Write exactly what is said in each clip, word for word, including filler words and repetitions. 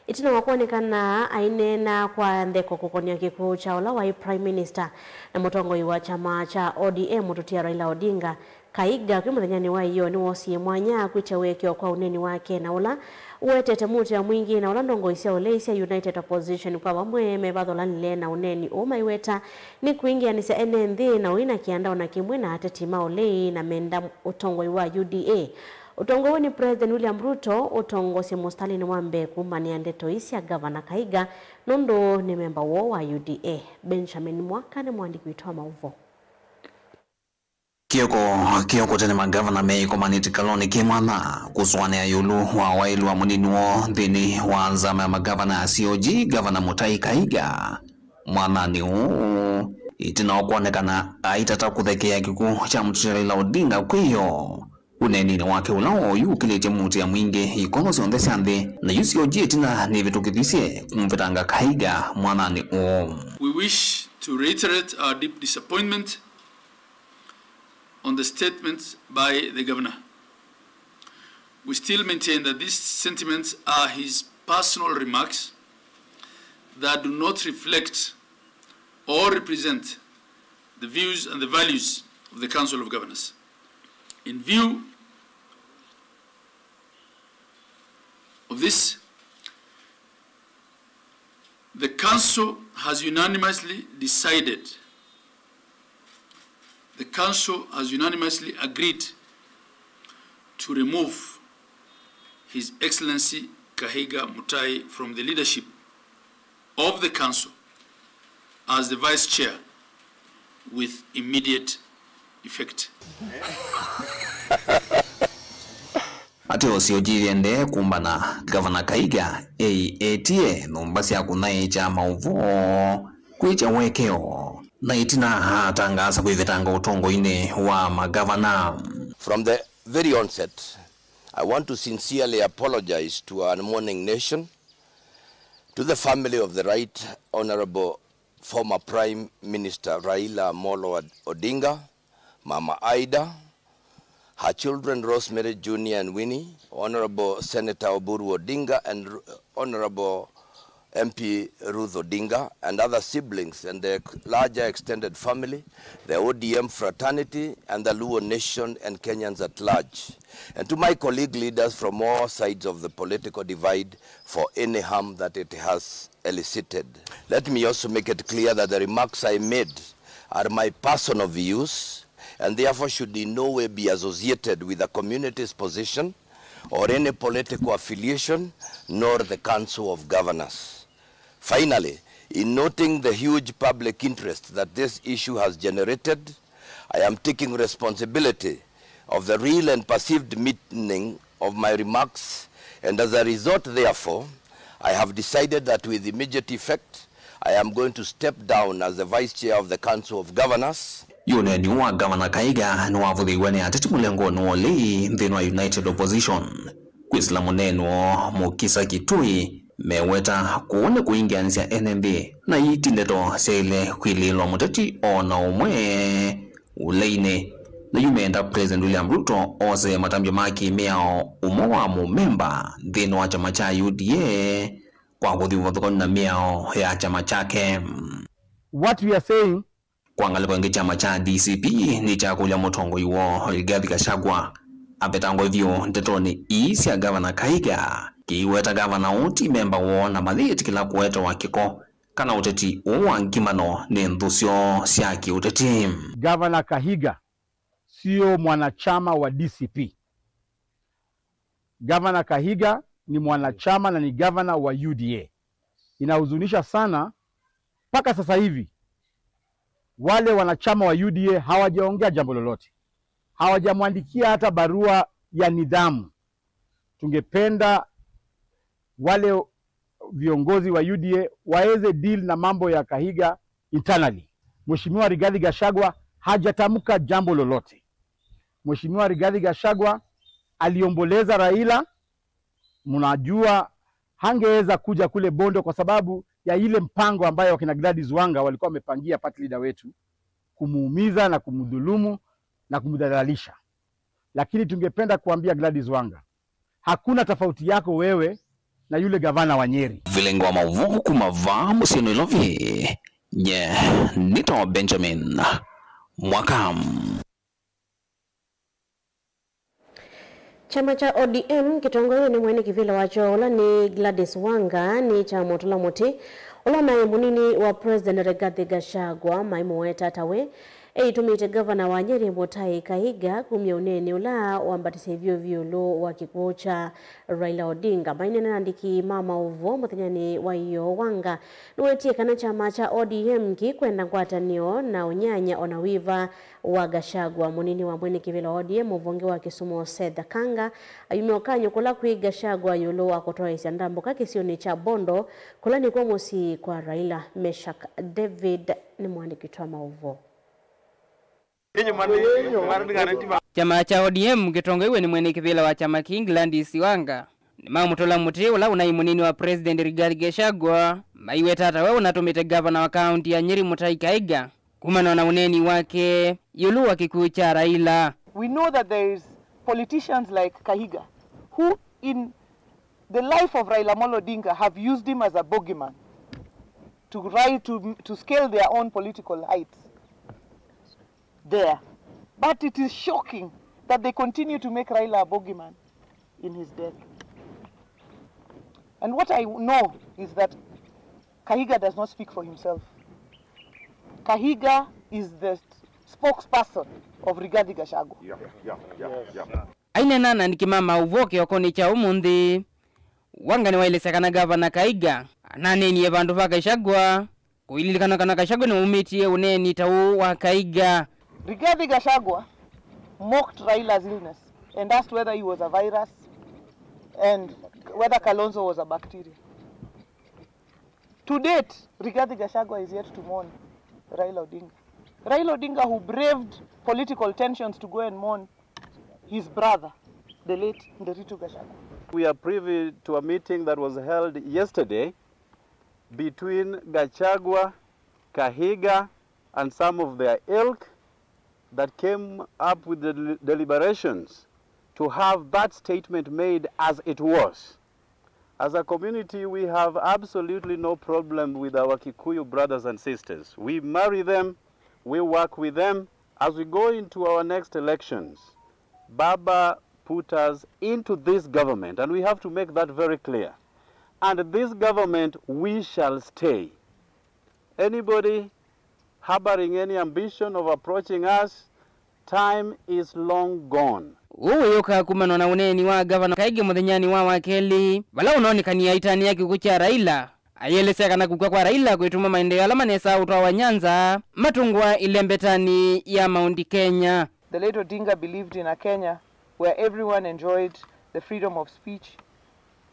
Ĩtina wa kwonekana aineena kwa ntheko kũkonĩa kĩkw'ũ kya ũla waĩ Prime Minister na mũtongoi wa kyama kya O D M, mũtũtia Raila Odinga, Kaiga kwĩ mũthenyanĩ wa ĩyoo nĩwoosie mwanya kwĩtya ũekeo kwa ũneeni wake, na ũla ũwetete mũutĩa mwingĩ, na ũla ndongoi sya ũlei sya United Opposition kwa vamwe mevatholanile na ũneeni ũũ maiweta nĩ kwingĩanĩsya ene nthĩ na ũina kĩanda o na kĩmwe na ateti ma ũlei na menda ũtongoi wa U D A. Ũtongoi ũũ nĩ President William Ruto ũtongosye mũsitalĩnĩ wa mbee kumbanĩa ndeto ii sya Gavana Kaiga nũndũ nĩ memba woo wa U D A. Benjamin Mwaka nĩ mũandĩki witũ wa maũvoo. Kĩoko kĩoko tene magavana me ĩkomanĩtĩ kalonĩ kĩ mwanya kũsũanĩa ĩũlũ wa waĩlu wa mũnini woo nthĩnĩ wa nzama ya magavana ya C O G, Gavana Mũtai Kaiga. Mwathanĩ ũũ, ĩtina wa kwonekana aitata kũthekeea kĩkw'ũ kya mũtũtia Raila Odinga kwĩyo, ũneeninĩ wake ũla wa oyu ũkĩlĩtye mũutĩa mwingĩ ikono syonthe sya nthĩ, na yu C O G ĩtina nĩvĩtũkĩthisye kũmũvetanga Kaiga mwathanĩ ũũ. We wish to reiterate our deep disappointment on the statements by the governor. We still maintain that these sentiments are his personal remarks that do not reflect or represent the views and the values of the Council of Governors. In view of this, the Council has unanimously decided, the Council has unanimously agreed to remove His Excellency Kahiga Mutai from the leadership of the Council as the Vice Chair with immediate effect. Atĩ ũsio ũkĩendee kũmbana, Gavana Kaiga eĩtye nyũmba sya kũthaĩkya maũvoo kwĩkya ũekeo, na ĩtina atangaasa kwĩvetanga ũtongoinĩ wa magavana. From the very onset, I want to sincerely apologize to our mourning nation, to the family of the Right Honorable former Prime Minister Raila Amolo Odinga, Mama Ida, her children Rosemary Junior and Winnie, Honorable Senator Oburu Odinga and Honorable M P Ruth Odinga, and other siblings and the larger extended family, the O D M fraternity, and the Luo nation and Kenyans at large, and to my colleague leaders from all sides of the political divide for any harm that it has elicited. Let me also make it clear that the remarks I made are my personal views and therefore should in no way be associated with the community's position or any political affiliation, nor the Council of Governors. Finally, in noting the huge public interest that this issue has generated, I am taking responsibility of the real and perceived meaning of my remarks, and as a result, therefore, I have decided that with immediate effect, I am going to step down as the Vice Chair of the Council of Governors. Yu ũneeni wa Gavana Kaiga nĩwavũthĩiwe nĩ ateti mũlengonĩ wa ũlei nthĩnĩ wa United Opposition, kwĩsĩla mũneeni woo Mukisa Kitui, meweta kũu nĩ kũingĩanĩsya ene nthĩ, na ii ti ndeto syaĩle kwĩlĩĩlwa mũteti o na ũmwe ũleinĩ. Na yu meenda President William Ruto ose matambya ma kĩ-mĩao ũmwe wa mũmemba nthĩnĩ wa kyama kya U D A kwa kũthi ũvathũkany'o na mĩao ya kyama kyake. What we are saying. Kwa ngalĩko ĩngĩ, kyama kya D C P nĩkyakũlya mũtongoi woo Rigathi Gachagua avetangwe vyũ ndetonĩ ii sya Gavana Kaiga, kĩiweta gavana ũũ ti memba woo na mayĩtĩkĩla kũetewa kĩko kana ũteti ũũ wa ngimano nĩ nthũ syoo sya kĩũteti. Gavana Kahiga sio mwanachama wa D C P. Gavana Kahiga ni mwanachama na ni gavana wa U D A. Inahuzunisha sana, mpaka sasa hivi wale wanachama wa U D A hawajaongea jambo lolote, hawajamwandikia hata barua ya nidhamu. Tungependa wale viongozi wa U D A waweze deal na mambo ya Kahiga internally. Mheshimiwa Rigathi Gachagua hajatamka jambo lolote. Mheshimiwa Rigathi Gachagua aliomboleza Raila, mnajua hangeweza kuja kule Bondo kwa sababu ya ile mpango ambayo wakina Gladys Wanga walikuwa wamepangia party leader wetu, kumuumiza na kumdhulumu na kumdhalalisha. Lakini tungependa kuambia Gladys Wanga, hakuna tofauti yako wewe na yule gavana wa Nyeri. Vilingi wa maũvoo kuma vaa mũsyĩ Nairobi, nye nĩtawa Benjamin Mwaka. Kyama kya O D M kĩtongoew'e nĩ mwene kĩvĩla wakyo ũla nĩ Gladys Wanga nĩkyamũtũla mũtĩ ũla ũnaĩ mũnini wa President Rigathi Gachagua maimũweta ta we eĩtũmĩte gavana wa Nyeri Mutahi Kahiga kumya ũneeni ũla wambatisye vyũ vyũ ĩũlũ wa kĩkw'ũ kya Raila Odinga. Maineena na andĩki ma maũvoo mũthenyanĩ wa ĩyoo, Wanga nĩwetie kana kyama kya O D M kĩkwenda ngwatanĩo na ũnyanya ona wĩva wa Gachagua. Mũnini wa mwene kĩvĩla wa O D M mũvonge wa Kisumu Seth Kanga ayumya ũkany'o kũla kwĩ Gachagua ĩũlũ wa kũtwaĩĩsya ndambũka kĩsionĩ kya Bondo, kũla nĩkw'o mũsyĩ kwa Raila. Meshack David nĩ mũandĩki witũ wa maũvoo. Kyama kya O D M kĩtongoew'e nĩ mwene kĩvĩla wa kyama kĩĩ Gladys Wanga nĩmamũtũla mũtĩ ũla ũnaĩ mũnini wa President Rigathi Gachagua maiweta ta we ũnatũmĩte gavana wa kaunti ya Nyeri Mutahi Kahiga kumana na ũneeni wake ĩũlũ wa kĩkw'ũ kya Raila. We know that there is politicians like Kahiga who in the life of Raila Amolo Odinga have used him as a bogeyman to rise, to, to scale their own political heights there. But it is shocking that they continue to make Raila a bogeyman in his death. And what I know is that Kahiga does not speak for himself. Kahiga is the spokesperson of Rigathi Gachagua. Yeah, yeah, yeah, yeah. Aineena na andĩki ma maũvoo kĩokonĩ kya ũmũnthĩ, Wanga nĩwaelesya kana gavana Kahiga ananeenie vandũ va Gachagua, kũililikana kana Gachagua nĩwaumĩtie ũneeni ta ũũ wa Kahiga. Rigathi Gachagua mocked Raila's illness and asked whether he was a virus and whether Kalonzo was a bacteria. To date, Rigathi Gachagua is yet to mourn Raila Odinga. Raila Odinga, who braved political tensions to go and mourn his brother, the late Nderitu Gachagua. We are privy to a meeting that was held yesterday between Gachagua, Kahiga, and some of their ilk that came up with the del-, deliberations to have that statement made as it was. As a community, we have absolutely no problem with our Kikuyu brothers and sisters. We marry them, we work with them. As we go into our next elections, Baba put us into this government, and we have to make that very clear. And this government, we shall stay. Anybody harboring any ambition of approaching us, time is long gone. Ũu wĩyũkaa kumana na ũneeni wa gavana Kahiga mũthenyanĩ wa Wakelĩ, vala ũnoonekanie aitanĩa kĩkw'ũ kya Raila, ayĩelesya kana kũkw'a kwa Raila kwĩtuma maendeeo ala manesaa ũtwawa Nyanza matũngwa ĩlembetanĩ ya Mount Kenya. The late Odinga believed in a Kenya where everyone enjoyed the freedom of speech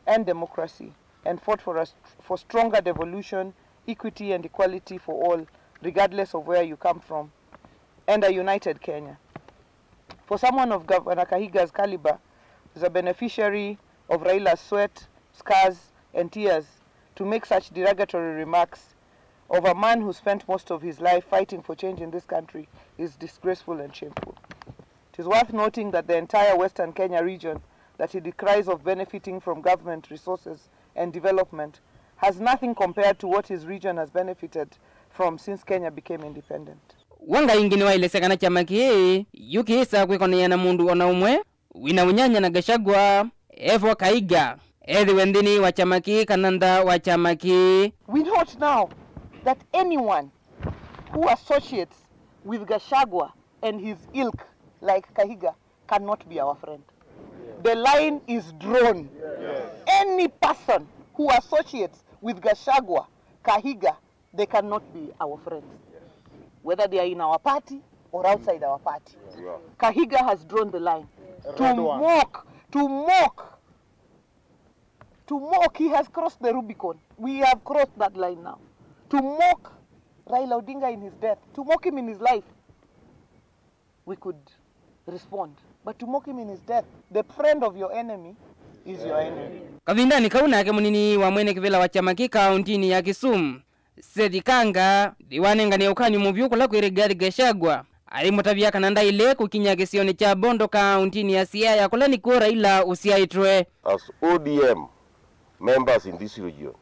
and democracy and fought for a st-, for stronger devolution, equity and equality for all, regardless of where you come from, and a united Kenya. For someone of Governor Kahiga's caliber, who's a beneficiary of Raila's sweat, scars, and tears, to make such derogatory remarks of a man who spent most of his life fighting for change in this country is disgraceful and shameful. It is worth noting that the entire Western Kenya region that he decries of benefiting from government resources and development has nothing compared to what his region has benefited from since Kenya became independent. Wanga ĩngĩ nĩwaelesya kana kyama kĩĩ yu kĩĩsa kwĩkonany'a na mũndũ o na ũmwe wĩna ũnyanya na Gachagua, evo Kahiga, ethĩwe nthĩnĩ wa kyama kĩĩ kana nza wa kyama kĩĩ. We note now that anyone who associates with Gachagua and his ilk like Kahiga cannot be our friend. The line is drawn. Any person who associates with Gachagua, Kahiga, they cannot be our friends, whether they are in our party or outside our party. Yeah. Kahiga has drawn the line. To mock, to mock, to mock, he has crossed the Rubicon. We have crossed that line now. To mock Raila Odinga in his death, to mock him in his life, we could respond. But to mock him in his death, the friend of your enemy is your enemy. Kavindanĩ kau nake mũnini wa mwene kĩvĩla wa kyama kĩ kaũntĩnĩ ya Kisumu, Seth Kanga, nĩwanengane ũkany'o mũvyũ kũla kwĩ Rigathi Gachagua, aimũtavya kana ndaĩle kũkinya kĩsionĩ kya Bondo kaũntĩnĩ ya Siaya kũla nĩkw'o Raila ũsyaĩtwe. As O D M, members in this region,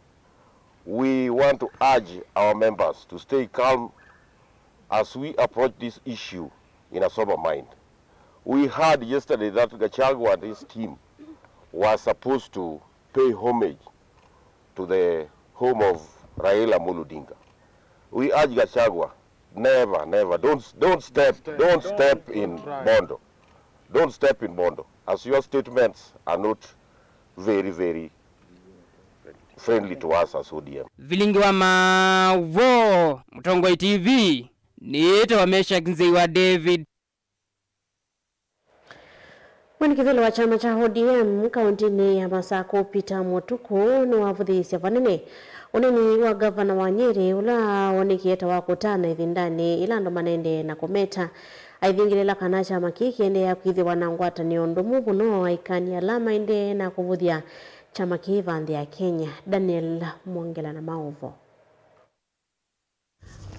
we want to urge our members to stay calm as we approach this issue in a sober mind. We heard yesterday that Gachagua and his team were supposed to pay homage to the home of Raila Amolo Odinga. We urge Gachagua, never, never, don't, don't step, don't step in Bondo. Don't step in Bondo, as your statements are not very, very friendly to us as O D M. Vilingi wa Mavo, Mũtongoi T V, nĩĩtawa Meshack Nzei wa David. Mwene kĩvĩla wa kyama kya O D M kaũntĩnĩ ya Masakũ, Peter Mũtukũ, nĩwavũthĩĩsye vanene ũneeni wa ngavana wa Nyeri, ũla wonekie ta wa kũtana ĩvindanĩ yĩla andũ manaendee na kũmeta. Aithingĩlĩla kana kyama kĩĩ kĩendeea kwĩthĩwa na ngwatanĩo ndũmu mũno aikani ala maendee na kũvũthya kyama kĩĩ va nthĩ ya Kenya. Daniel Mwongela na maũvo.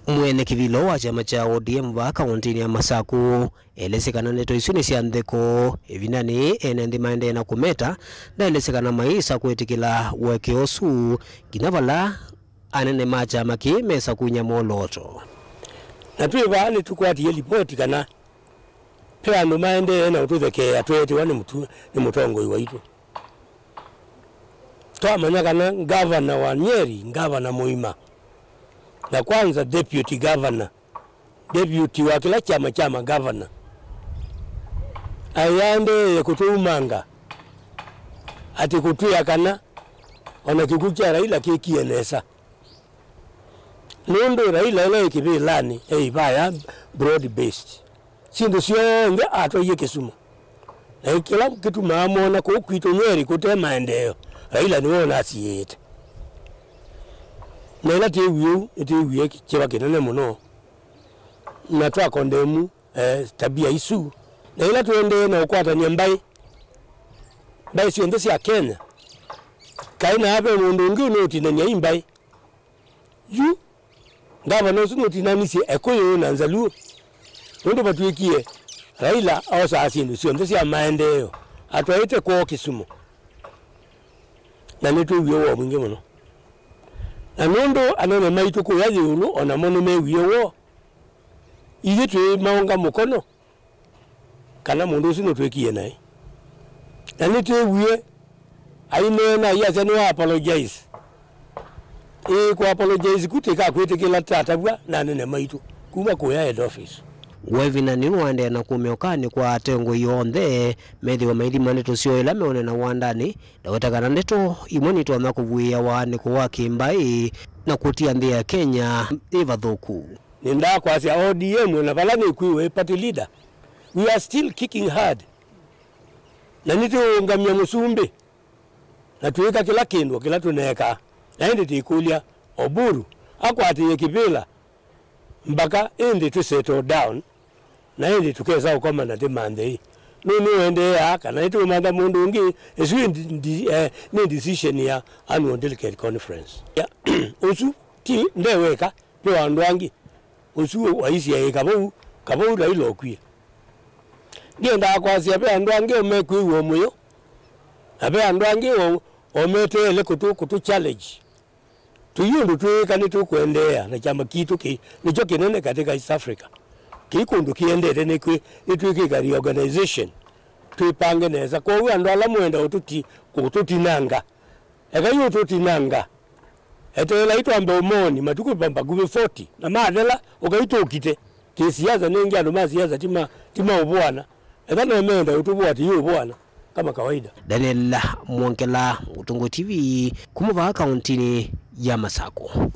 Mwene kĩvĩla wa kyama kya O D M vaa kaũntĩnĩ ya Masakũ elesye kana ndeto isu nĩ sya ntheko. Ĩvindanĩ yĩĩ ene nthĩ maendee na kũmeta, ndaelesye kana mayĩsa kwĩtĩkĩla ũekeo ũsu, nginya vala anene ma kyama kĩĩ mesa kunya mwolooto. Na twĩ vaa nĩtũkwatie livoti kana ve andũ maendee na ũtũthekeea tweetiwa nĩ mũtu-, nĩ mũtongoi waitũ. Twamanya kana ngavana wa Nyeri, ngavana mũima, na kwanza deputy governor, deputy wa kĩla kyama kya magavana, ayaendeeye kũtũumanga, atĩ kũtwĩa kana ona kĩkw'ũ kya Raila kĩkie nesa. Nũndũ Raila ĩla ĩ kĩvĩlanĩ, eĩ vaya broad based. Syĩndũ syonthe atwaie Kisumu. Na kĩla kĩtumaa mona kũu kwitũ Nyeri kũte maendeeo, Raila nĩwe ũnasiĩĩte. Na ĩla twĩwie ũu, nĩtwĩwie kĩva kĩnene mũno. Na twakondemu, eh, tabia isu. Na ĩla tũendee na ũkwatany'a mbaĩ, mbaĩ syonthe sya Kenya, kaĩ na ve mũndũ ũngĩ ũnũũtinany'a i mbaĩ? Yu, ngavana ũsu nũtinanisye Ekũyũ na Nzaluo, nũndũ vatw'ĩkie Raila osaa syĩndũ syonthe sya maendeeo atwaĩte kwoo Kisumu, na nĩtwĩwie woo mwingĩ mũno. Na nũndũ anene maitũ kũya ĩũlũ o namo nĩmewie woo, ithyĩ twĩmaũnga mũkono kana mũndũ ũsu nũtwĩkie naĩ. Na nĩtwĩwie aineena aiasya nĩwa apologize. Ĩĩ, kũ apologize ku tĩkakwĩtĩkĩla tatavw'a na anene maitũ kuma kũya head office. Wevina nĩwaendee na kumya ũkany'o kwa atongoi onthe methĩwe maithima ndeto syoo ila meũneena wandanĩ, ndaweta kana ndeto imwe nitonya kũvuĩĩa waanĩko wa kĩmbaĩ na kũtia nthĩ ya Kenya yĩ vathũku. Nĩndaa kwasya O D M, ona vala nĩkwĩwe party leader, we are still kicking hard. Na nĩtũũngamya mũsumbĩ, na twĩka kĩla kĩndũ kĩla tũneekaa. Na ĩndĩ tĩkũlya Oburu akwatĩĩe kĩvĩla mbaka ĩndĩ tũ settle down, na ĩndĩ tũkesa ũkoma na tĩmanthe ĩ nũũ nĩũendeeaa kana nĩtũũmantha mũndũ ũngĩ. Ĩsu ĩ ndi-, ndi-, eh, nĩ decision ya annual delegate conference. Ya, ũsu ti nde weka, ve andũ angĩ. Ũsu waisye ĩ kavau, kavau Raila ũkwie. Ndiendaa kwasya ve andũ angĩ o mekwĩw'a mũyo, na ve andũ angĩ o, o meteele kũtũ, kũtũ challenge. Tũi ũndũ twĩĩka nĩtũkũendeea na kyama kitũ kĩ nĩkyo kĩnene katĩka East Africa. Kĩi kũndũ kĩendete nĩkwĩ, nĩtwĩkĩka reorganization, twĩpange nesa. Kwoou andũ ala mwenda ũtũti-, kũtũtinanga, ekai ũtũtinanga. Eteelai twambe ũmooni matukũ va-, vakuvĩ forty, na mathela, ũkai tũkite. Kĩ siasa nĩngĩ andũ ma siasa ti ma, ti ma ũvũana. Etha no menda ũtũvũa ti ũvũana kama kawaida. Daniel Mwongela, Mũtongoi T V, kuma vaa kaũntĩnĩ ya Masakũ.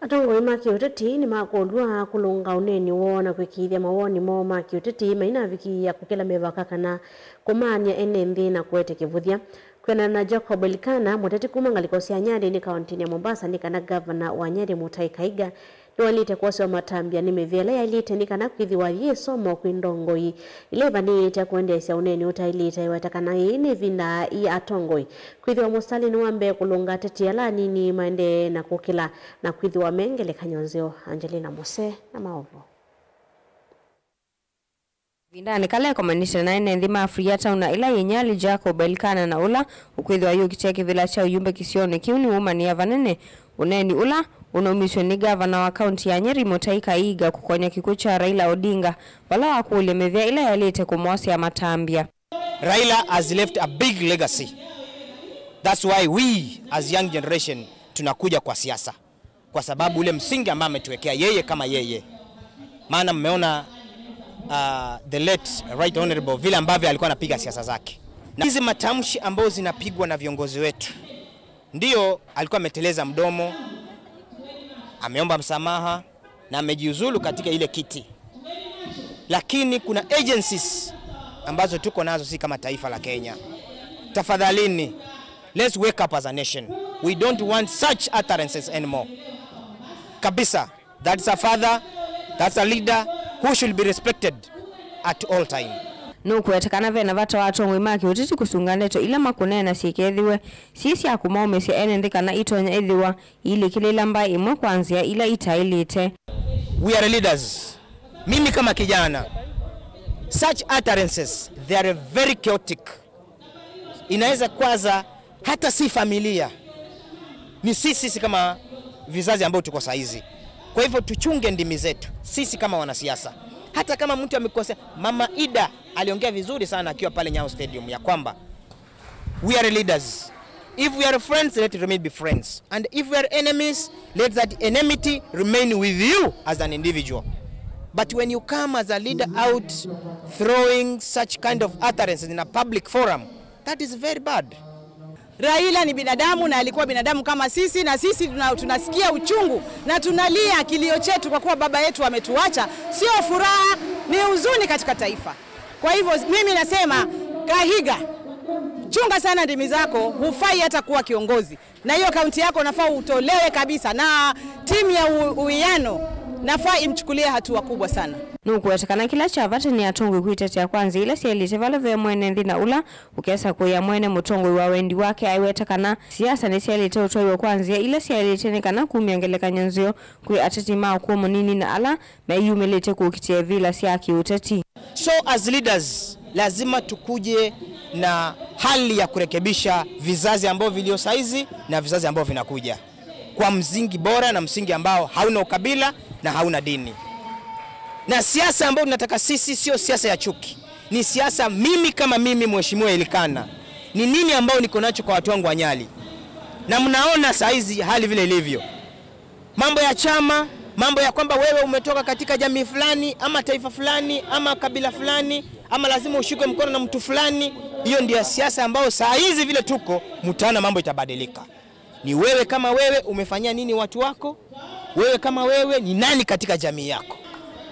Atongoi ma kĩũteti nĩmakũlw'a kũlũnga ũneeni woo na kwĩkĩĩthya mawoni moo ma kĩũteti mainavikĩĩa kũkĩla mĩvaka kana kũmaany'a ene nthĩ na kũete kĩvũthya. Kwĩanana na Jacob Elikana, mũteti kuma ngalĩko sya Nyali nĩ kaũntĩnĩ ya Mombasa, nĩ kana ngavana wa Nyali Mutahi Kahiga nĩwaĩlĩte kwoswa matambya nĩ mĩvĩa ĩla yaĩlĩte nĩ kana kwĩthĩwa yĩ ĩsomo kwĩ ndongoi ila ivanĩĩte kũendeesya ũneeni ũtaĩlĩte. Aiweta kana yĩĩ nĩ ĩvinda ya atongoi kwĩthĩwa mũsitalĩnĩ wa mbee kũlũnga ateti ala anini maendee na kũkĩla na kwĩthĩwa me ngelekany'o nzeo. Angelina Mose na maũvoo. Ĩvindanĩ kala ekomanĩte na ene nthĩ ma Freetown na ĩla yĩ Nyali, Jacob Elkana, na ũla ũkwĩthĩwa yũkitĩa kĩvĩla kya ũyumbe kĩsionĩ kĩu nĩwũmanĩa vanene ũneeni ũla ũnaumisw'e nĩ ngavana wa kaunti ya Nyeri, Mutahi Kahiga, kũkonya kĩkw'ũ kya Raila Odinga, vala wakũlya mĩvĩa ĩla yaĩlĩte kũmwosea matambya. Raila has left a big legacy. That's why we as young generation tunakuja kwa siasa, kwa sababu ule msingi ambao ametuwekea yeye kama yeye. Maana mmeona, uh, the late Right Honorable vile ambavyo alikuwa anapiga siasa zake. Na hizi matamshi ambazo zinapigwa na viongozi wetu, ndio alikuwa ameteleza mdomo, ameomba msamaha na amejiuzulu katika ile kiti. Lakini kuna agencies ambazo tuko nazo si kama taifa la Kenya. Tafadhalini, let's wake up as a nation. We don't want such utterances anymore. Kabisa, that's a father, that's a leader who should be respected at all time. Nũkũweta kana ve na vata wa atongoi ma kĩũteti kũsunga ndeto ila makũneena syĩkethĩwe syĩ sya kũmaũmĩsya ene nthĩ kana itonya ĩthĩwa iilikĩlĩĩla mbaĩ ĩmwe kwa nzĩa ila itaĩlĩte. We are leaders. Mimi kama kijana, such utterances, they are very chaotic. Inaweza kwaza hata si familia, ni sisi, sisi kama vizazi ambao tuko saizi. Kwa hivyo tuchunge ndimi zetu sisi kama wanasiasa. Hata kama mtu amekosea, Mama Ida aliongea vizuri sana akiwa pale Nyayo Stadium ya kwamba we are leaders. If we are friends, let it remain be friends. And if we are enemies, let that enmity remain with you as an individual. But when you come as a leader out throwing such kind of utterances in a public forum, that is very bad. Raila ni binadamu na alikuwa binadamu kama sisi, na sisi tuna, tunasikia uchungu na tunalia kilio chetu kwa kuwa baba yetu ametuacha. Sio furaha, ni huzuni katika taifa. Kwa hivyo mimi nasema, Kahiga, chunga sana ndimi zako, hufai hata kuwa kiongozi. Na hiyo kaunti yako unafaa utolewe kabisa, na timu ya u-, uwiano nafaa imchukulie hatua kubwa sana. Nũkũweta kana kĩla kya vata nĩ atongoi kwĩtetea kwa nzĩa ila syaĩlĩte vala ve mwene nthĩ na ũla ũkesa kũĩa mwene mũtongoi wa wendi wake. Aiweta kana siasa nĩsyaĩlĩte ũtwaiwa kwa nzĩa ila syaĩlĩte nĩ kana kumya ngelekany'o nzeo kwĩ ateti ma ũkũũ mũnini na ala meyumĩlĩtye kũkitĩa ivĩla sya kĩũteti. So as leaders, lazima tukuje na hali ya kurekebisha vizazi ambavyo vilio saizi na vizazi ambavyo vinakuja kwa msingi bora na msingi ambao hauna ukabila na hauna dini. Na siasa ambayo tunataka sisi sio siasa ya chuki. Ni siasa mimi kama mimi, Mheshimiwa Elikana, ni nini ambao niko nacho kwa watu wangu wa Nyali? Na mnaona saizi hali vile ilivyo. Mambo ya chama, mambo ya kwamba wewe umetoka katika jamii fulani, ama taifa fulani, ama kabila fulani, ama lazima ushikwe mkono na mtu fulani, hiyo ndio siasa ambayo saa hizi vile tuko, mtaona mambo itabadilika. Ni wewe kama wewe, umefanyia nini watu wako? Wewe kama wewe, ni nani katika jamii yako?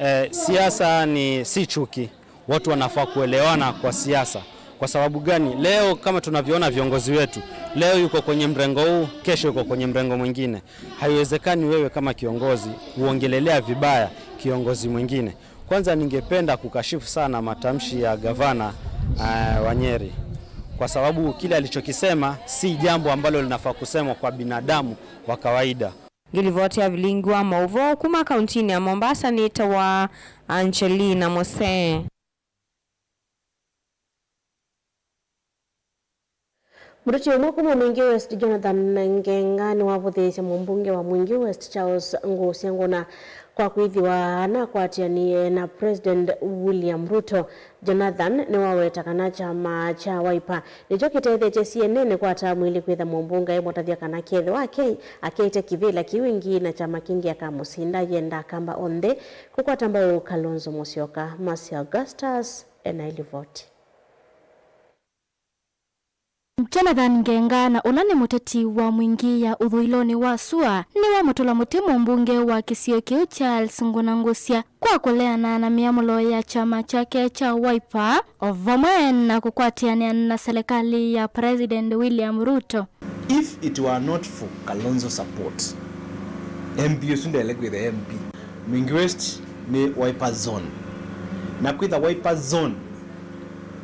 Eh, siasa ni si chuki. Watu wanafaa kuelewana kwa siasa. Kwa sababu gani? Leo kama tunavyoona viongozi wetu, leo yuko kwenye mrengo huu, kesho yuko kwenye mrengo mwingine. Haiwezekani wewe kama kiongozi kuongelelea vibaya kiongozi mwingine. Kwanza ningependa kukashifu sana matamshi ya gavana, eh, wa Nyeri. Kwa sababu kile alichokisema si jambo ambalo linafaa kusemwa kwa binadamu wa kawaida. Ngilivoti ya vilingi wa maũvoo kuma kauntinĩ ya Mombasa nĩtawa Angelina Mose. Mũteti ũmwe kuma Mwingi West, Jonathan Ngenga, nĩwavũthĩĩsye mũmbunge wa Mwingi West, Charles Ngũsya Ngũna, kwa kwĩthĩwa anakwatĩanĩe na President William Ruto. Jonathan nĩwaweta kana kyama kya Wiper nĩkyo kĩtethetye C N N kwa tamu ilĩ kwĩtha mũmbunge aimũtavya kana kethĩwa ake akĩte kĩvĩla kĩu ĩngĩ na kyama kĩngĩ akamũsinda, yenda Akamba onthe kũkwata mbau Kalonzo Musyoka. Mercy Augustus ena ilivoti. Jonathan Ngenga, na ũla nĩ mũteti wa Mwingi ya ũthũĩlonĩ wa sua, nĩwamũtũla mũtĩ mũmbunge wa kĩsio kĩu Charles Ngũna Ngũsya kwa kũleana na mĩamũlo ya kyama kyake kya Wiper, o vamwe na kũkwatĩanĩa na selekalĩ ya President William Ruto. If it were not for Kalonzo support, M P ũsu ndaĩle kwĩtha M P. Mwingi West nĩ Wiper zone. Na kwĩtha Wiper zone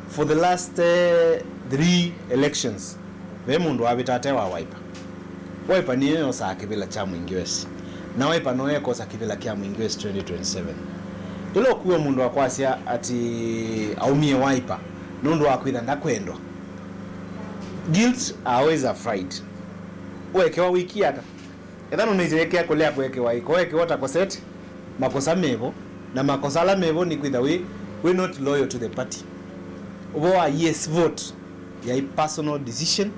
for the last, eh, three elections, ve mũndũ wavĩta ate wa Wiper. Wiper nĩyo yosaa kĩvĩla kya Mwingi West. Na Wiper no yekosa kĩvĩla kya Mwingi West twenty twenty-seven. Ĩla ũkwĩw'a mũndũ akwasya atĩ aumie Wiper nũndũ wa kwĩtha ndakwendwa, guilt always a fright. Wekewa wĩkie ata? Ethĩwa nũnĩsĩ ekea kũlea kũekewa ĩko, wekewa ũtakosete, makosa mevo, na makosa ala mevo nĩ kwĩtha wĩ, wĩ not loyal to the party. Ũvoo wa yes vote yaĩ personal decision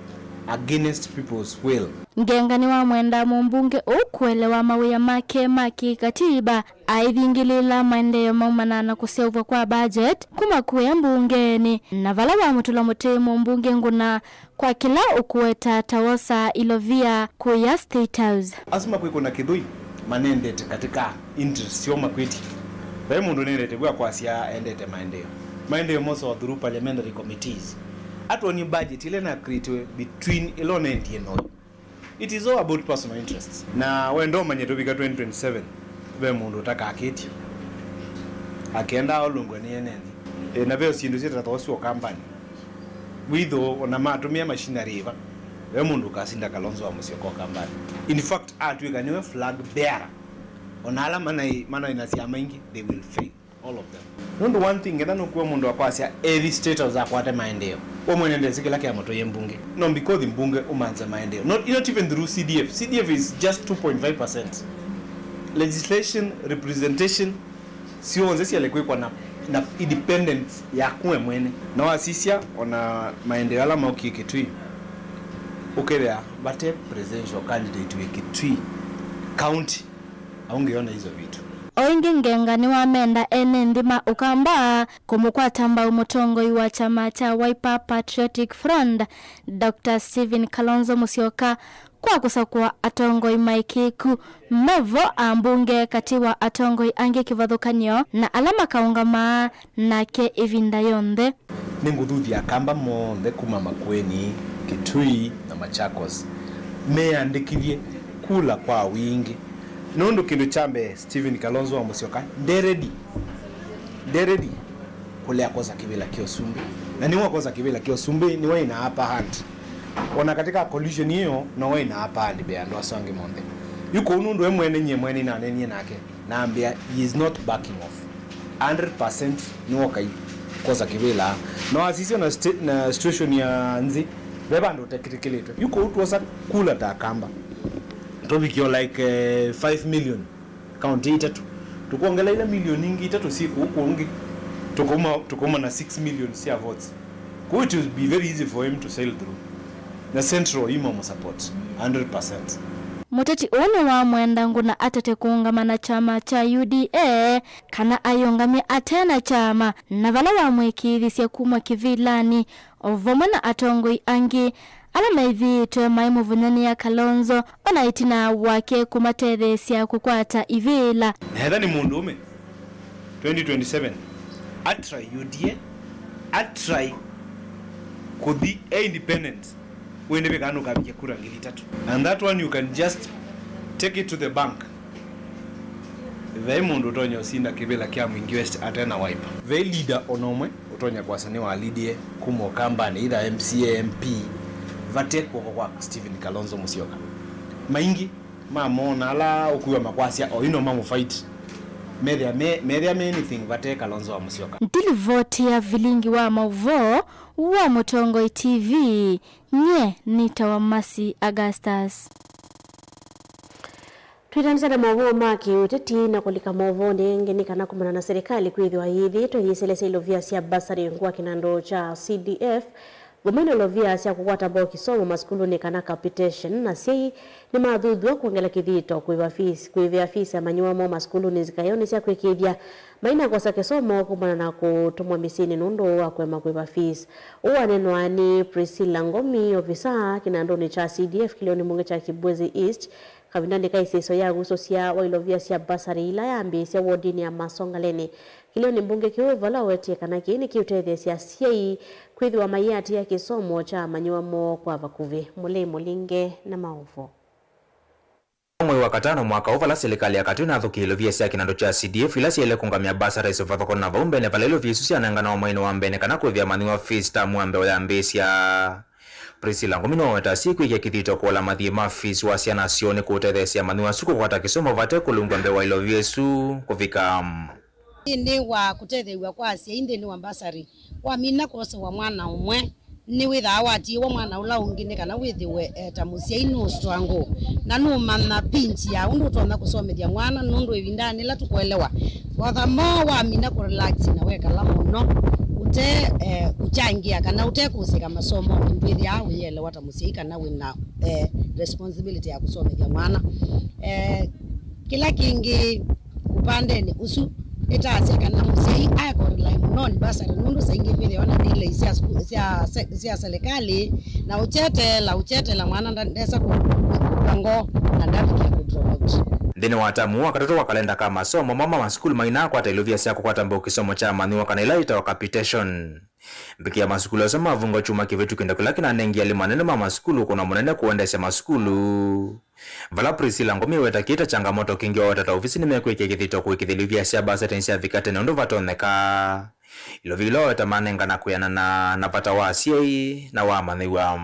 against people's will. Ngenga nĩwamwendaa mũmbunge ũũ kũelewa mawĩa make ma kĩkatiba, aithingĩlĩĩla maendeeo maumanaa na kũseũvw'a kwa budget kuma kũya mbungenĩ, na vala wamũtũla mũtĩ mũmbunge Ngũna kwa kĩla ũkũweta ta wosaa ilovia kũya State House. Asu makwĩkũna kĩthũi manendete katika interest syoo makwĩtye. Vai mũndũ nendete vu akwasya endete maendeeo. Maendeeo mosawa through parliamentary committees. Atwonie budget ĩla na create between ĩla ũnendie noyo. It is all about personal interests. Na wenda ũmanye tũvika twenty twenty-seven, ve mũndũ ũtakakĩtye. Akenda aũlũngwe nĩ ene nthĩ. E, na ve syĩndũ syĩtathawa syo kambani. Witho ona matũmĩa machinery ĩva, ve mũndũ ũkasinda Kalonzo wa Musyoka o kambani. In fact, atw'ĩka nĩwe flag bearer, ona ala manai, manai na syama ingĩ, they will fail. All of them. Nũndũ one thing, etha nũkuwa mũndũ akwasya ethi State House akwate maendeeo, we mwene ndesĩ kĩla kĩamũtwaie mbunge. No, because mbunge ũmanza maendeeo. Not, not even through C D F. C D F is just two point five percent. Legislation, representation, syonthe syaĩle kwĩkwa na, na independence yaku we mwene. Na wasisya ona maendeeo ala maukie Kitui, ũkethĩa vate presidential candidate wĩ Kitui County. Aũngĩona izo vitu. O ĩngĩ Ngenga nĩwamenda ene nthĩ ma Ũkamba kũmũkwata mbau mũtongoi wa kyama kya Wiper Patriotic Front, Doctor Stephen Kalonzo Musyoka, kwa kũsakũa atongoi maĩkĩĩku mavo ambunge katĩ wa atongoi angĩ kĩvathũkany'o na ala makaũngamaa nake ĩvinda yonthe. Nĩngũthuthya Akamba monthe kuma Makueni, Kitui, na Machakos meyandĩkĩthye kula kwa wingĩ, nũndũ kĩndũ kya mbee, Stephen Kalonzo wa Musyoka nde ready, nde ready kũlea kwosa kĩvĩla kya ũsumbĩ, na nĩwakosa kĩvĩla kya ũsumbĩ nĩwe ĩna upper hand. Ona katika collision ĩyo, nowe ĩna upper hand mbee ya andũ asu angĩ monthe. Yu kũu nũndũ we mwene nyie mwene nĩnanenie nake, na ambĩa he is not backing off. Hundred percent nĩwoka kwosa kĩvĩla. No asisya na, sti- na situation ya nthĩ, ve vandũ ũtekĩtĩkĩlĩtwe. Yu kũu twosa kula ta Akamba, tũvikio like eh, five million. Kaunti itatũ. Tũkwongela ila milioni ingĩ itatũ syĩ kũu kũngĩ, tũkauma, tũkauma na six million sya votes. Kũu it will be very easy for him to sail through. Na Central imamũsupport hundred percent. Mũteti ũũ nĩwamwenda Ngũna atate kũũngama na kyama kya U D A kana ayĩũngamye ate na kyama, na vala wamwĩkĩĩthisye kuma kĩvĩlanĩ, o vamwe na atongoi angĩ ala methĩĩtwe maimũvũnyanĩa Kalonzo, ona ĩtina wake kũmatetheesya kũkwata ivĩla. Na etha nĩ mũndũũme, twenty twenty-seven, atry U D A, atry kũthi e independent, wĩnĩvĩkaa nũkavikya kura ngili itatũ. And that one you can just take it to the bank. Vai mũndũ ũtonya ũsinda kĩvĩla kya Mwingi West ate na Wiper. Vai leader ona ũmwe ũtonya kwasya nĩwalidie kuma Ũkambanĩ, either M C A, M P, vate kw'oko kwa Stephen Kalonzo Musyoka. Maingĩ ma moona ala ũkwĩw'a makwasya oyu no mamũfight, methĩa me, methĩa me anything vate Kalonzo wa Musyoka. Ndilivoti ya vilingi wa maũvoo wa Mũtongoi T V, nyie nĩtawa Mercy Augustus. Twĩtanĩsya na maũvoo ma kĩũteti na kũlika maũvoonĩ ĩngĩ nĩ kana kũmana na serikali kwĩthĩwa yĩthĩĩtwe yĩselesya ilovia sya basarĩ kwa kĩnandũ kya C D F, vamwe na ilovia sya kũkwata mbau kĩsomo masukulunĩ kana capitation, na syai nĩmathuthw'a kwongela kĩthito kũĩva fees, kũĩvĩa fees amanyĩw'a moo masukulunĩ nzikaĩonĩ sya kwĩkĩĩthya mainakosa kĩsomo kumana na kũtũmwa mĩsyĩnĩ nũndũ wa kũema kũĩva fees. Ũu wanenwa nĩ Priscilla Ngomi, ovisa kĩnandũnĩ kya C D F kĩlĩonĩ mbunge kya Kibwezi East, kavindanĩ ka ĩsĩsyo ya wusũsya wa ilovia sya basarĩ ila yambĩĩsya wodinĩ ya Masongaleni kĩlĩonĩ mbunge kĩu, vala ũwetie kana kĩĩ nĩkĩũtetheesya asyai kwĩthĩwa maiatĩĩa kĩsomo kya amanyĩw'a moo kwa vakuvĩ. Mũlei Mũlinge na maũvoo. Mwei wa katano mwaka ũũ, vala silikalĩ ya katĩ ĩnathũkĩie ilovia sya kĩnandũ kya C D F ila syaĩle kũngamĩa bursaries vathokoni na vau mbene vala ilovia isu syanenganawa mweinĩ wa mbene kana kũĩvĩa amanyĩw'a fees tamu wa mbee ũyambĩĩsya. Priscilla Ngomi nĩwaweta asyai kwĩkĩa kĩthito kũola mathiĩ ma fees wa syana syoo nĩ kũtetheesya amanyĩw'a asu kũkwata kĩsomo vate kũlũngw'a mbee wa ilovia isu kũvika. Nthĩnĩ wa kũtetheew'a kwa asyai nthĩnĩ wa mbasarĩ, wamina kwosewa mwana ũmwe, nĩwĩthaa watiĩwa mwana ũla ũngĩ nĩ kana wĩthĩwe e ta mũsyai nũũstrangũ na nũũmanya pinch ya ũndũ ũtonya kũsomethya mwana, nũndũ ĩvindanĩ ĩla tũkũelewa, furthermore, wamina kũrelax na wekala mũno ũte eh, kũkyangĩa kana ũte kũsĩka masomonĩ, ndwĩthĩaa ũyĩelewa ta mũsyai kana wĩna eh, responsibility ya kũsomethya mwana. Eh, kĩla kĩngĩ ũpandenĩ ũsu, nĩtaasya kana mũsyai aekorelai mũno ni mbasarĩ, nũndũ saa ingĩ kwĩthĩawa na delay sya sku- sya se- sya selekalĩ, na ũkyeteela ũkyeteela mwana nda- ndesa kũkwa ngo na ndavikĩa kũ drop out. Nthĩnĩ wa tamu wa katatũ wa kalenda ka masomo, mama masukulu mainakwata ilovia sya kũkwata mbau kĩsomo kya amanyĩw'a kana ila ĩtawa capitation. Mbikĩa masukulu asu mavungwa kyumwa kĩvĩtu, kĩndũ kĩla kĩnanengie alimũ anene ma masukulu ũkũna mũnene kũendeesya masukulu. Vala Priscilla Ngũmi weta kĩĩ ta changamoto kĩngĩ, waweta ta ovisi nĩmekwĩkĩa kĩthito kũĩkĩthya ilovia sya mbasarĩ syavika tene ũndũ vatonyeka. Ilovia ila waweta manengana kwĩanana na vata wa asyai na wa amanyĩw'a.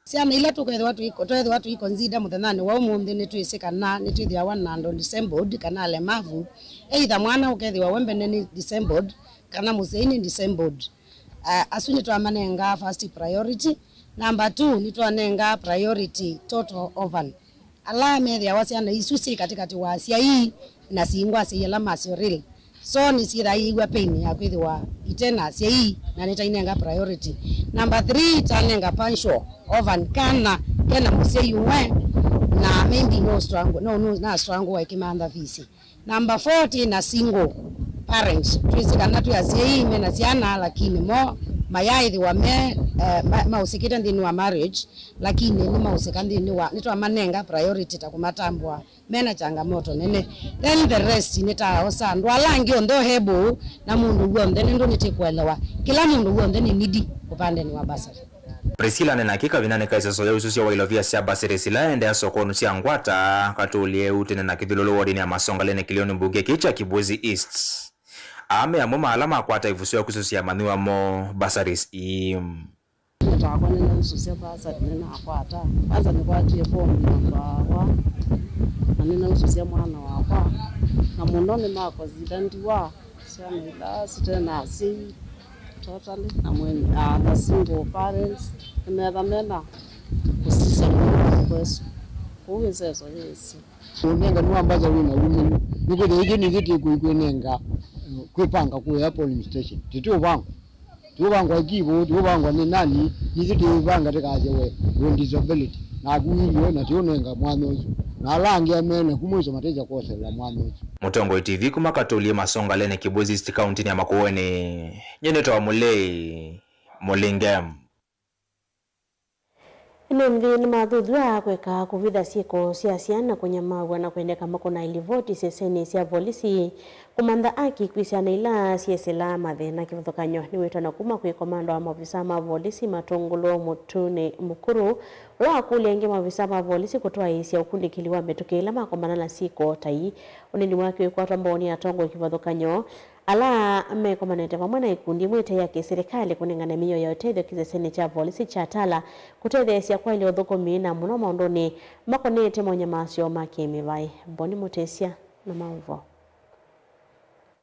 Syana ila tũkethĩwa tũi- twethĩwa tũiconsider mũthenyanĩ wa ũmũnthĩ, nĩtwĩsĩ kana nĩtwĩthĩawa na andũ disabled kana alemavu, either mwana ũkethĩwa we mbene nĩ disabled kana mũsyai nĩ disabled. Uh, asu nĩtwamanengaa first priority. Number two, nĩtwanengaa priority total orphan. Ala methĩawa syana isu syĩ katĩkatĩ wa asyai na singwa asyai ala masyo real. So nĩsyĩthaa iiw'a pain ya kwĩthĩwa ite na asyai na nĩtainenga priority. Number three, itanenga punctual orphan kana kena mũsyai ũmwe na maybe no struggle, no, no, na struggle wa ĩkĩmantha fees. Number four, twĩ na single parents. Twĩsĩ kana twĩ asyai mena syana, lakini mo mayaĩthĩwa me eh, ma- maũsĩkĩte nthĩnĩ wa marriage, lakini nĩmaũsĩka nthĩnĩ wa, nĩtwamanenga priority ta kũmatambũa mena changamoto nene. Then the rest nĩtaosa andũ ala angĩ onthe o able na mũndũ w'onthe, nĩndũ nĩtĩkũelewa kĩla mũndũ w'onthe nĩ needy ũpandenĩ wa bursary. Priscilla anena kĩ kavindanĩ ka iseso ya ũsusya wa ilovia sya mbasarĩ sila aendea sokonĩ sya ngwata, katũlye ũtene na kĩthũlũlũ wodinĩ ya Masongalene kĩlĩonĩ mbunge kĩĩ kya Kibwezi East. Aa me amwe ma ala makwata ĩvuso ya kũsusya amanyĩw'a moo bursaries ii. Nĩ takwa nĩnausũsya bursary nĩnakwata. Kwanza nĩkwatie form namba wa, na nĩnausũsya mwana wakwa, na mũno nĩmakonzida ndiwa syana ila site na asyai totally, na mwen- ah, na single parents nĩmetha mena kũsisya mũno kwesu. Kũu ĩseso yĩsĩ. Ũnengani wa mbasa wĩ na wumĩlu, nĩkwĩthĩa ithyĩ nĩthyĩ tĩkwĩnenga, eh, kwĩpanga kũya polling station. Tĩtiũvangwa. Tiũvangwa kĩvo, tiũvangwa nĩ nani, ithyĩ tĩĩvanga tĩkasye we wĩ disability, naku ilio na tiũnenga mwanya ũsu. Na ala angĩ me naku mũisyo matĩsya kwoselela mwanya ũsu. Mũtongoi T V kuma Katũlye Masongalene, Kibwezi East, kauntinĩ ya Makueni. Nyie nĩtawa Mũlei Mũlinge. Ene nthĩ nĩmathuthw'a kwĩka kũvitha syĩko sya syana kũnyamaw'a na kwendeka makũna livoti syesenĩ sya volisi kũmantha aki kwĩ syana ila syĩsĩlaa mathĩna. Kĩvathũkany'o nĩwĩtwa na kuma kwĩ komanda wa maovisa ma volisi Matũngũlũ Mũtũnĩ Mũkũrũ, ũla wakũlya ĩngĩ maovisa ma volisi kũtwaĩĩsya ũkunĩkĩli wa mĩtũkĩ ĩla makomana na syĩko ta ii. Ũnini wake ũikwatwa mbau nĩ atongoi kĩvathũkany'o ala mekomanĩte vamwe na ikundi imwe ite ya kĩsilikalĩ kũnengane mĩio ya ũtethyo kĩsesenĩ kya volisi kya Tala kũtetheesya kwaĩlya ũthũkũmi na mũno maũndũnĩ makonete monyamasyo ma kĩ-mĩvaĩ. Boni Mũtĩsya na maũvoo.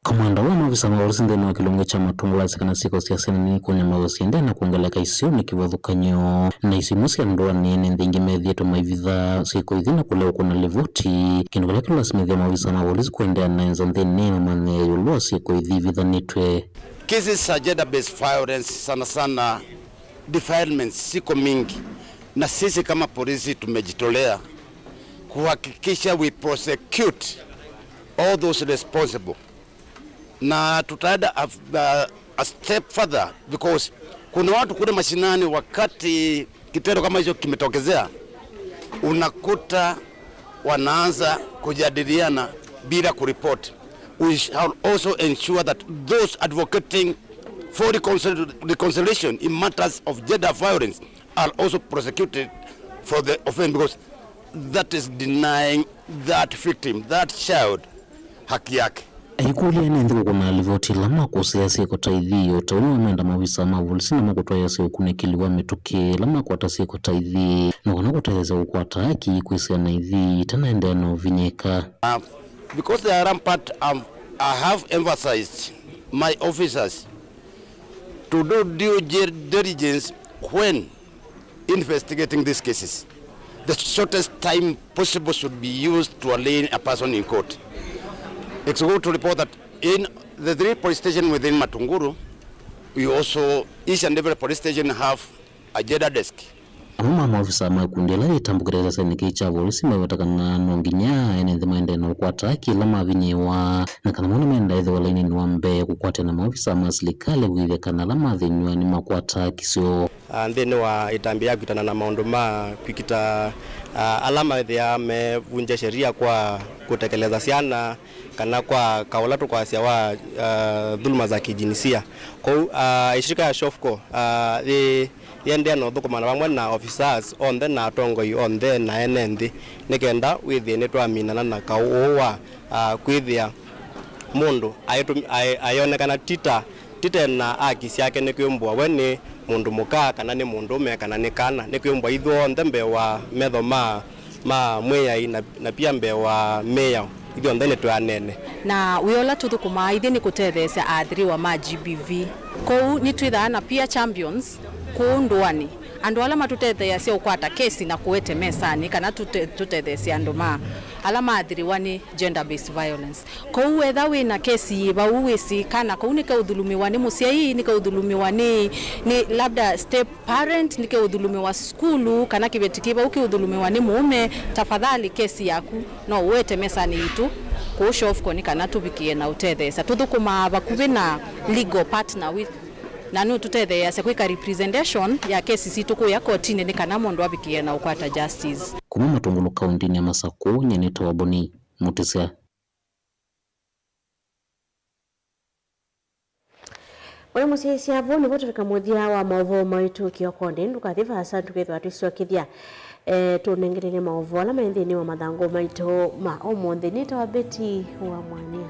Komanda wa maovisa ma volisi nthĩnĩ wa kĩlungu kya Matũngũlũ asya kana syĩko sya syana nini kũnyamaw'a siendee na kwongeleka isionĩ kĩvathũkany'o, na isimũ sya ndũanĩ nĩ nthĩ ingĩ methĩĩtwe maivitha syĩko ithi na kũlea ũkũna livoti, kĩndũ kĩla kĩlasimĩthya maovisa ma volisi kũendeea na nza nthĩnĩ mamanyĩe ĩũlũ wa syĩko ithi ivithanĩtw'e. Cases za gender based violence, sana sana defilements, ziko mingi, na sisi kama polisi tumejitolea kuhakikisha we prosecute all those responsible, na tutaenda a, a, a step further because kuna watu kule mashinani, wakati kitendo kama hicho kimetokezea, unakuta wanaanza kujadiliana bila kuripoti. We shall also ensure that those advocating for reconcil- reconciliation in matters of gender violence are also prosecuted for the offense, because that is denying that victim, that child, haki yake. Aikũlya ene nthĩ kũkũna livoti ila makũsĩĩa syĩko ta ithi, o ta ũu nĩmamenda maovisa ma volisi namo kũtwaĩĩsya ũkunĩkĩli wa mĩtũkĩ ĩla makwata syĩko ta ithi, na kana kũtetheesya kũkwata aki kwĩ syana ithi itanaendeea na ũvinyĩĩka. Uh, because they are rampant, um, I have emphasized my officers to do due gil-, diligence when investigating these cases. The shortest time possible should be used to arraign a person in court. It's good to report that in the three police stations within Matungulu, we also, each and every police station have a gender desk. Amwe ma maofisa ma ikundi ĩla yĩtambũkĩte kĩsyasenĩ kĩĩ kya volisi maweta kana no nginya ene nthĩ maendee na ũkwata kĩla mavinyĩĩwa, na kana mo nĩmenda ĩthĩwa lainĩnĩ wa mbee kũkwatana na maofisa ma silikalĩ kũĩthya kana ala mathĩnw'a nĩmakwata kĩseo. Ah, nthĩnĩ wa ĩtambya ya kwĩtana na maũndũ ma kwĩkita, ah, ala methĩaa mevunja sheria kwa kũtekeleza syana, kana kwa kaũla tũkwasya wa, ah, dhuluma za kijinsia. Kwoou, ah, ĩshirika ya SHOFCO, ah, yĩ-, yĩendeea na ũthũkũmana vamwe na officers onthe na atongoi onthe na ene nthĩ, nĩ kenda wĩthĩe nĩtwaminana na kaũ ũũ wa, ah, kwĩthĩa mũndũ aĩtũmi-, aĩ-, ayonekana ti ta, ti te na aki syake, nĩkwĩmbũa we nĩ mũndũ mũka, kana nĩ mũndũũme, kana nĩ kana, nĩkwĩmbũa ithyonthe mbee wa metho ma, ma Mwĩai na, na pia mbee wa mĩao, ithyonthe nĩtwĩanene. Na wĩa ũla tũthũkũmaa ithyĩ nĩ kũtetheesya aathiriwa ma G B V. Kwoou nĩtwĩthaa na peer champions kũũ ndũanĩ, andũ ala matũtetheeasya ũkwata kesi na kũete mesanĩ kana tũte-, tũtetheesye andũ ma, ala maathiriwa nĩ gender based violence. Kwoou wetha wĩ na kesi yĩ vau, wĩsĩ kana kau nĩkeũthulumiwa nĩ mũsyai, nĩkeũthulumiwa nĩ, nĩ labda step parent, nĩkeũthulumiwa sukulu, kana kĩveti kĩ vau kĩũthulumiwa nĩ mũũme, tafadhali kesi yaku no ũete mesanĩ yitũ kũũ SHOFCO nĩ kana tũvikĩe na ũtetheesya. Tũthũkũmaa vakuvĩ na legal partner with, na nũtũtetheeasya kwĩka representation ya kesi sitũ kũya kotinĩ nĩ kana mũndũ avikĩe na ũkwata justice. Kuma Matungulu kauntinĩ ya Masakũ, nyie nĩtawa Boni Mũtĩsya. Wĩ mũsyaĩĩsya, vau nĩvo tũvika mũthya wa maũvoo maitũ kĩokonĩ. Ndũkathi vaasa, tũkethĩwa twĩsyokethya, eh, tũnengetene maũvoo ala me nthĩnĩ wa mathangũ maitũ ma ũmũnthĩ. Nĩtawa Betty wa Mwania.